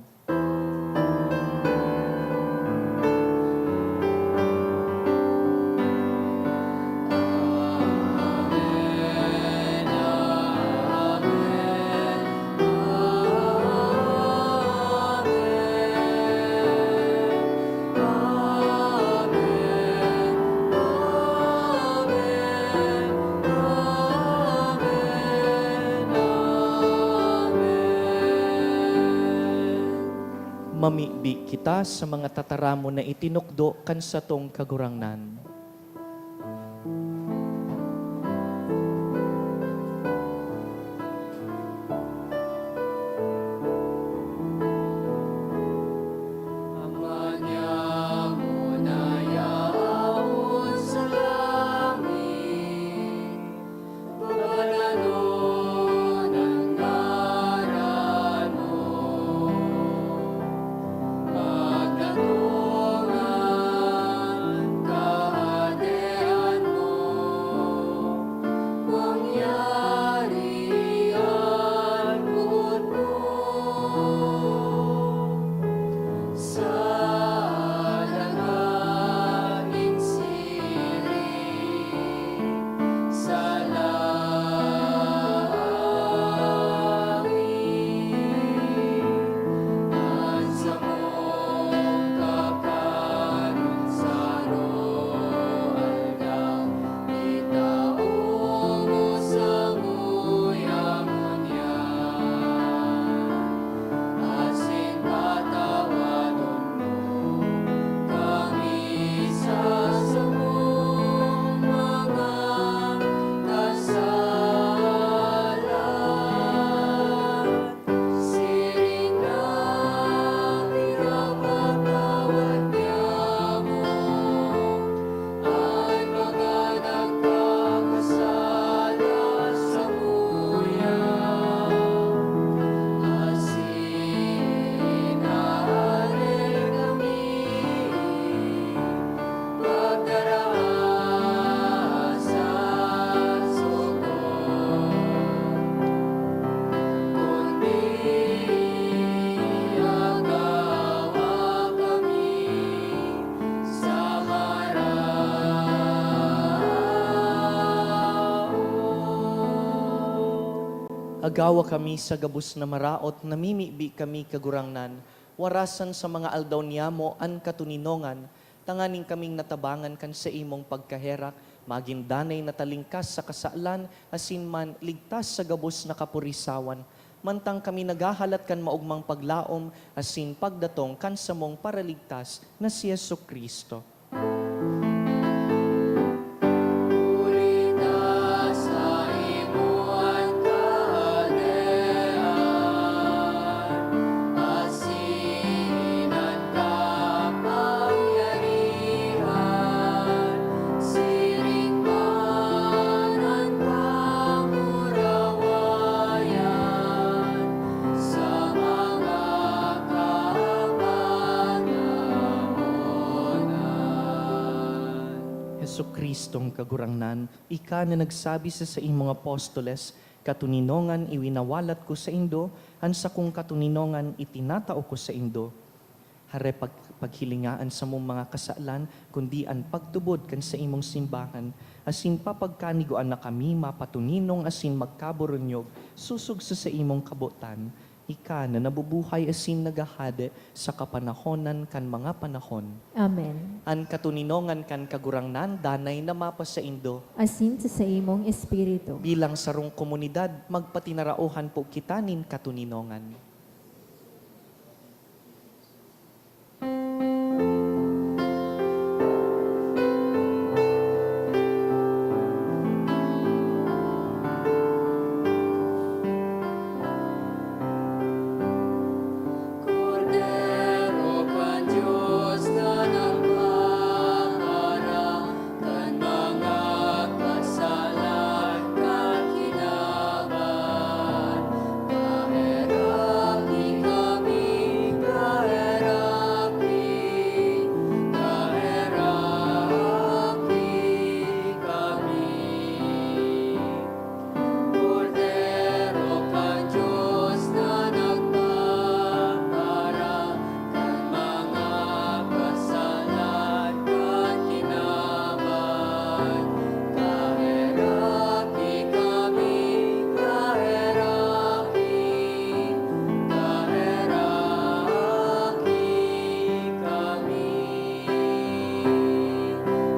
Mamibi kita sa mga tataramon na itinukdo kan satong Kagurangnan. Ama niamo na yaon sa langit, pagadanon an ngaran mo. Magdatongan ka Gawa kami sa gabos na maraot, namimibi kami, Kagurangnan, warasan sa mga aldaw niyamo an katoninongan, tanganing kaming natabangan kan saimong pagkaherak, magin danay na talingkas sa kasalan, asin man ligtas sa gabos na kapurisawan, mantang kami naghahalat kan maogmang paglaom asin pagdatong kan samong Paraligtas na si Jesu-Cristo. Huli ta saimo an kahadean, asin an kapangyarihan, siring man an kamurawayan, sa mga kapanahonan. Jesu-Cristong Kagurangnan, ika na nagsabi sa saimong apostoles, "Katoninongan iwinawalat ko saindo, an sakong katoninongan itinatao ko saindo." Hare pag-, paghilinga an samong mga kasalan, kundi an pagtubod kan saimong simbahan, asin papagkanigoan na kami mapatoninong asin magkaburunyog sosog sa saimong kabotan, ika na nabubuhay asin naghahade sa kapanahonan kan mga panahon. Amen. An katoninongan kan Kagurangnan danay na mapasaindo. Asin sa saimong espiritu. Bilang sarong komunidad, magpatinaraohan po kita nin katoninongan. Kordero kan Dios na nagpaparang kan mga kasalan kan kinaban, kaheraki kami, kaheraki, kaheraki kami. Kordero kan Dios na nagpaparang kan mga kasalan kan kinaban, kaheraki kami, kaheraki, kaheraki kami.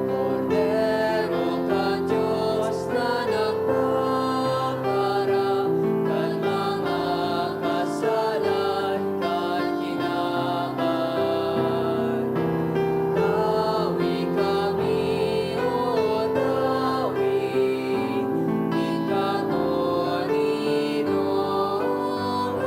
Kordero kan Dios na nagpaparang kan mga kasalan kan kinaban. Tawi kami, O tawi, nin katoninongan.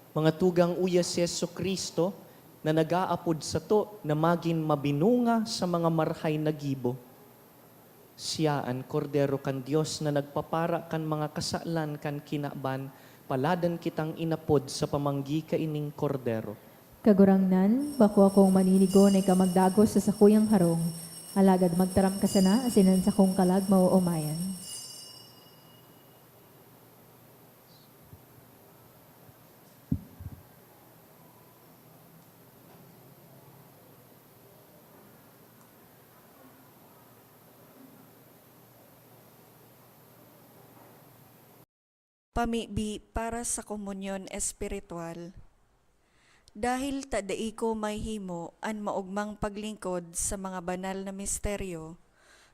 Mga tugang, uya si Jesu-Cristo na nag-aapod sato na magin mabinunga sa mga marahay na gibo. Siya an Kordero kan Dios na nagpapara kan mga kasalan kan kinaban, paladan kitang inapod sa pamanggi kaining Kordero. Kagurangnan, bako akong maninigo na ika magdagos sa sakuyang harong, alagad magtaram ka sana asin an sakong kalag maoomayan. Pamibi para sa komunyon espiritual. Dahil ta dai ko mahimo an maogmang paglingkod sa mga banal na misteryo,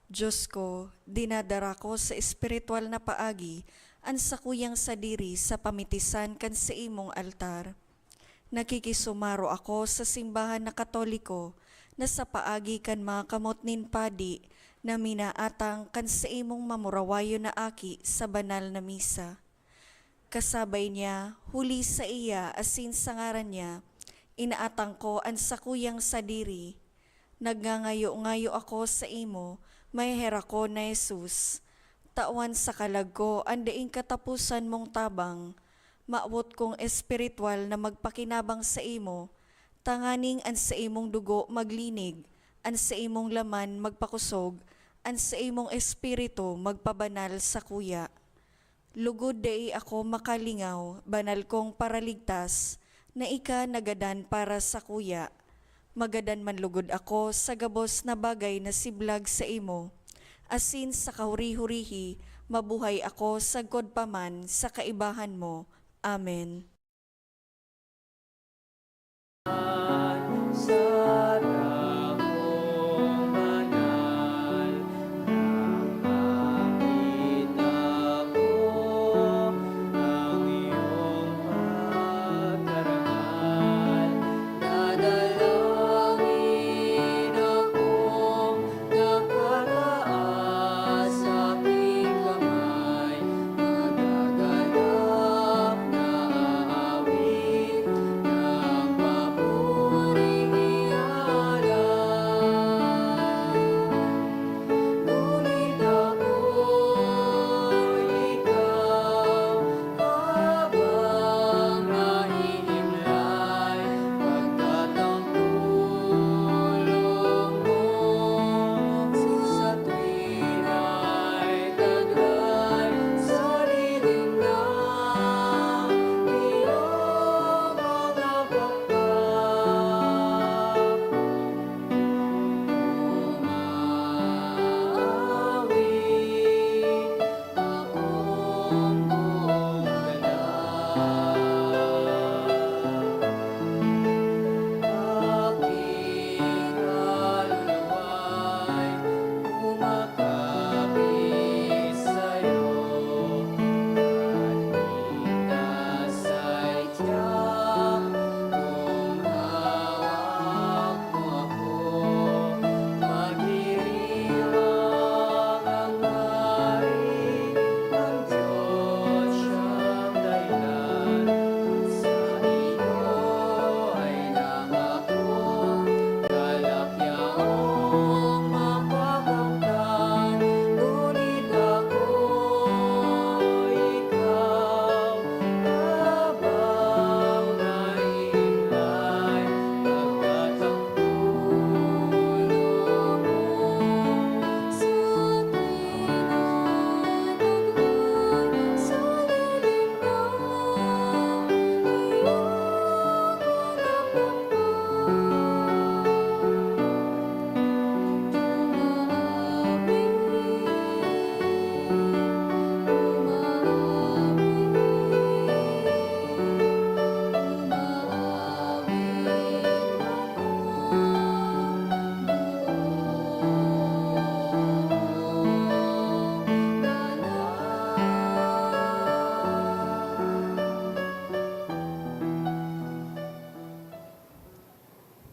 Dios ko, dinadara ko sa espiritual na paagi an sakuyang sadiri sa pamitisan kan saimong altar. Nakikisumaro ako sa simbahan na Katoliko na sa paagi kan mga kamot nin padi na minaatang kan saimong mamurawayon na aki sa banal na misa. Kasabay niya, huli saiya asin sa ngaran niya, inaatang ko an sakuyang sadiri. Nagngangayo-ngayo ako saimo, maheherakon na Jesus. Tawan sa kalag ko an daing kataposan mong tabang. Mawot kong espiritual na magpakinabang saimo, tanganing an saimong dugo maglinig, an saimong laman magpakosog, an saimong espiritu magpabanal sakuya. Lugod dai ako makalingaw, banal kong Paraligtas, na ika nagadan para sakuya. Magadan man lugod ako sa gabos na bagay na siblag saimo, asin sa kahuri-hurihi mabuhay ako sagkod pa man sa kaibahan mo. Amen.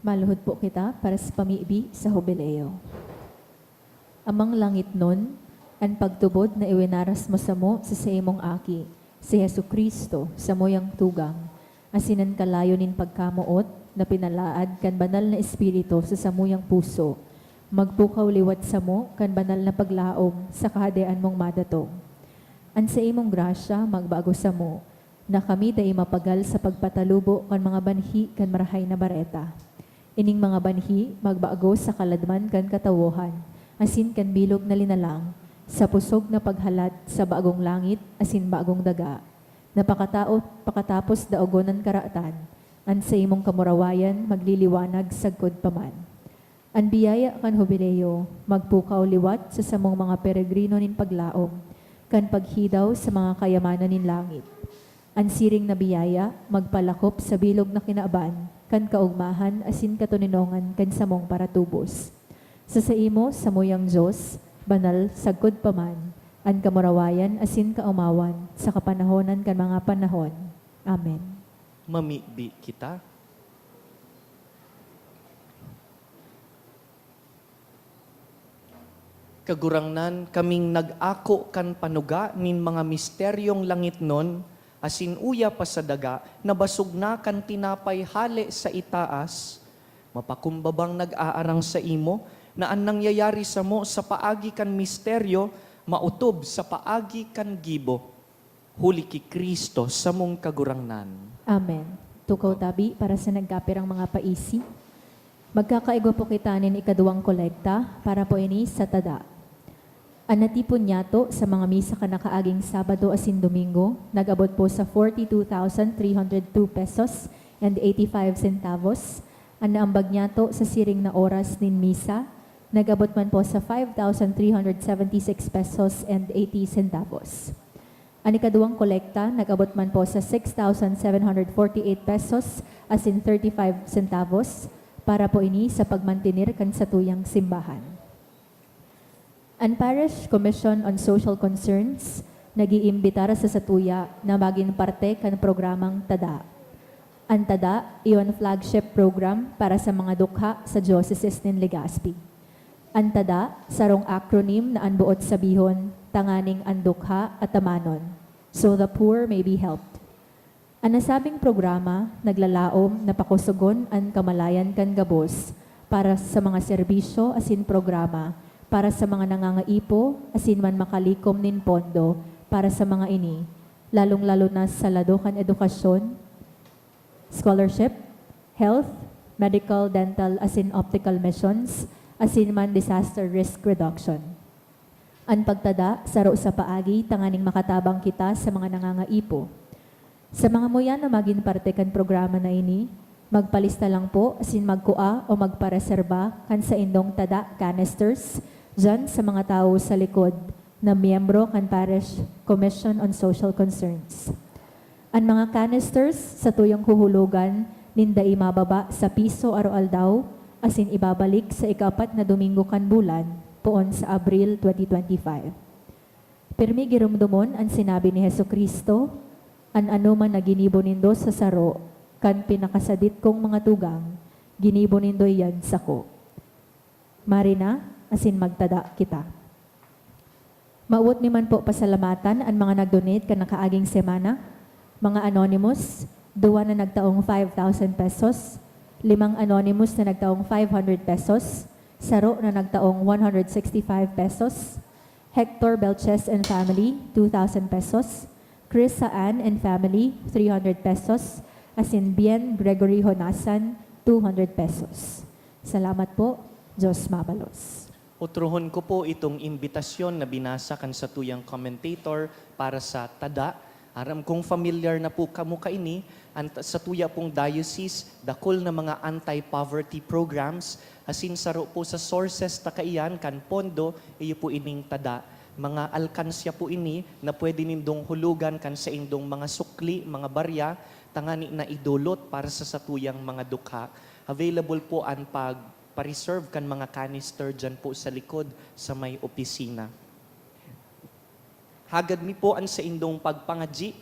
Maluhod po kita para sa pamibi sa Hubileo. Amang langitnon, an pagtubod na iwinaras mo samo sa saimong Aki, si Jesu-Cristo, samuyang tugang, asin an kalayo nin pagkamoot na pinalaad kan Banal na Espiritu sa samuyang puso, magpukaw liwat samo kan banal na paglaom sa Kahadean mong madatong. An saimong grasya magbago samo, na kami dai mapagal sa pagpatalubo kan mga banhi kan Marahay na Bareta. Ining mga banhi magbago sa kaladman kan katawohan, asin kan bilog na linalang, sa pusog na paghalat sa bagong langit asin bagong daga, na pakatao-, pakatapos daogon an karatan, an saimong kamurawayan magliliwanag sagkod pa man. An biyaya kan Hubileo magpukaw liwat sa samong mga peregrino nin paglaom kan paghidaw sa mga kayamanan nin langit. An siring na biyaya magpalakop sa bilog na kinaban kan kaogmahan asin katoninongan kan samong paratubos. Sa saimo, samuyang Dios, banal sagkod pa man, an kamurawayan asin kaomawan sa kapanahonan kan mga panahon. Amen. Mamibi kita. Kagurangnan, kaming nag-ako kan panuga nin mga misteryong langitnon, asin uya pa sa daga na basog na kan tinapay hale sa itaas, mapakumbabang nag-aarang saimo na an nangyayari samo sa paagi kan misteryo maotob sa paagi kan gibo. Huli ki Cristo samong Kagurangnan. Amen. Tukaw tabi para sa nagkapirang mga paisi. Magkakaigwa po kita nin ikaduwang kolekta para po ini sa tada. An natipon niyato sa mga misa kan nakaaging Sabado asin Domingo nag-abot po sa forty-two thousand three hundred two pesos and eighty-five centavos. An naambag niyato sa siring na oras nin misa nag-abot man po sa five thousand three hundred seventy-six pesos and eighty centavos. An ikaduwang kolekta nag-abot man po sa six thousand seven hundred forty-eight pesos asin thirty-five centavos, para po ini sa pagmantener kan satuyang simbahan. An Parish Commission on Social Concerns nag-iimbitar sa satuya na magin parte kan programang Tada. An Tada iyo an flagship program para sa mga dukha sa Diocese nin Legazpi. An Tada, sarong acronym na an boot sabihon, tanganing an dukha atamanon, so the poor may be helped. An nasabing programa naglalaom na pakosogon an kamalayan kan gabos para sa mga serbisyo asin programa para sa mga nangangaipo asin man makalikom nin pondo para sa mga ini, lalong-lalo na sa lado kan edukasyon, scholarship, health, medical, dental asin optical missions, asin man disaster risk reduction. An pagtada saro sa paagi tanganing makatabang kita sa mga nangangaipo. Sa mga muya na magin parte kan programa na ini, magpalista lang po asin magkua o magpareserba kan saindong tada canisters diyan sa mga tawo sa likod na miyembro kan Parish Commission on Social Concerns. An mga canisters satuyang huhulogan nin dai mababa sa piso aroaldaw asin ibabalik sa ikaapat na domingo kan bulan, poon sa Abril twenty twenty-five. Pirmi giromdomon an sinabi ni Jesu-Cristo, "An anoman na ginibo nindo sa saro kan pinakasadit kong mga tugang, ginibo nindo iyan sako." Marina, asin magtada kita. Mawot mi man po pasalamatan an mga nag-donate kan nakaaging semana, mga anonymous, duwa na nagtaong five thousand pesos, limang anonymous na nagtaong five hundred pesos, saro na nagtaong one hundred sixty-five pesos, Hector Belches and family, two thousand pesos, Chris Saan and family, three hundred pesos, asin Bien Gregory Honasan, two hundred pesos. Salamat po. Diyos mabalos. Otrohon ko po itong imbitasyon na binasa kan satuyang commentator para sa tada. Aram kong familiar na po kamo kaini, an, satuya pong diocese, dakul na mga anti-poverty programs, asin saro po sa sources ta kaiyan kan pondo, iyo po ining tada. Mga alkansya po ini na pwede nindong hulugan kan saindong mga sukli, mga barya, tangani na idolot para sa satuyang mga dukha. Available po an pag pa-reserve kan mga canister diyan po sa likod sa may opisina. Hagad mi po an saindong pagpangadyi.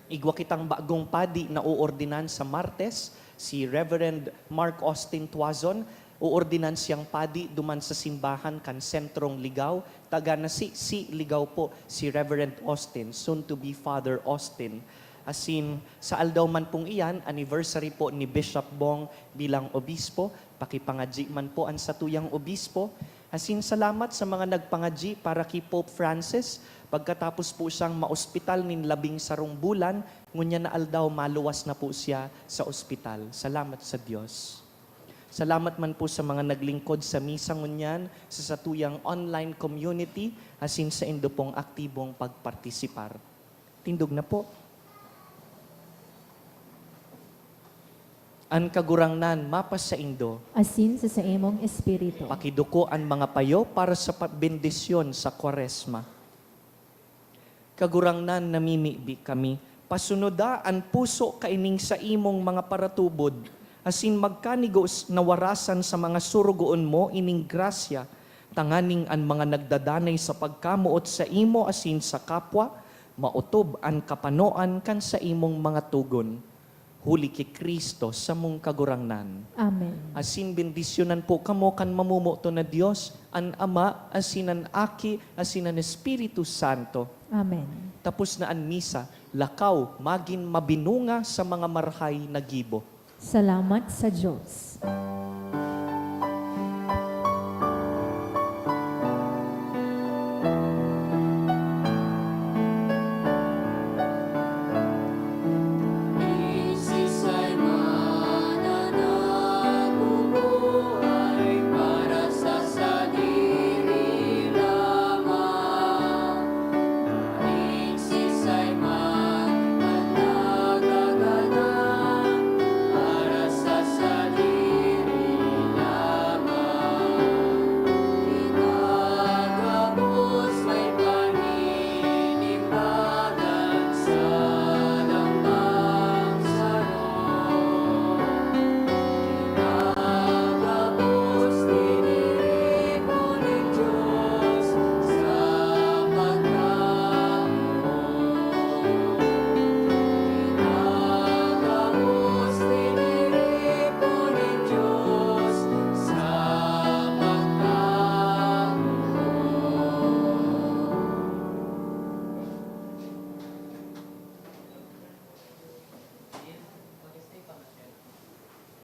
Igwa kitang bagong padi na oordinan sa Martes, si Reverend Mark Austin Tuazon. Oordinan siyang padi duman sa simbahan kan Sentrong Ligao, taga Nasi-, si Ligao po, si Reverend Austin, soon to be Father Austin. Asin, sa aldaw man pong iyan, anniversary po ni Bishop Bong bilang obispo, pakipangadyi man po an satuyang obispo. Asin, salamat sa mga nagpangadyi para ki Pope Francis. Pagkatapos po siyang maospital nin labing sarong bulan, ngunyan na aldaw maluwas na po siya sa ospital. Salamat sa Dios. Salamat man po sa mga naglingkod sa misa ngunyan, sa satuyang online community, asin saindo pong aktibong pagpartisipar. Tindog na po. An Kagurangnan mapasaindo. Asin sa saimong espiritu. Pakiduko an mga payo para sa pa-, bendisyon sa Kwaresma. Kagurangnan, namimibi kami. Pasunoda an puso kaining saimong mga paratubod, asin magkanigos na warasan sa mga sorogoon mo ining grasya, tanganing an mga nagdadanay sa pagkamoot saimo asin sa kapwa, maotob an kapanoan kan saimong mga togon. Huli ki Cristo, samong Kagurangnan. Amen. Asin bendisyonan po kamo kan mamomoton na Dios, an Ama, asin an Aki, asin an Espiritu Santo. Amen. Tapos na an misa, lakaw, magin mabinunga sa mga marahay na gibo. Salamat sa Dios.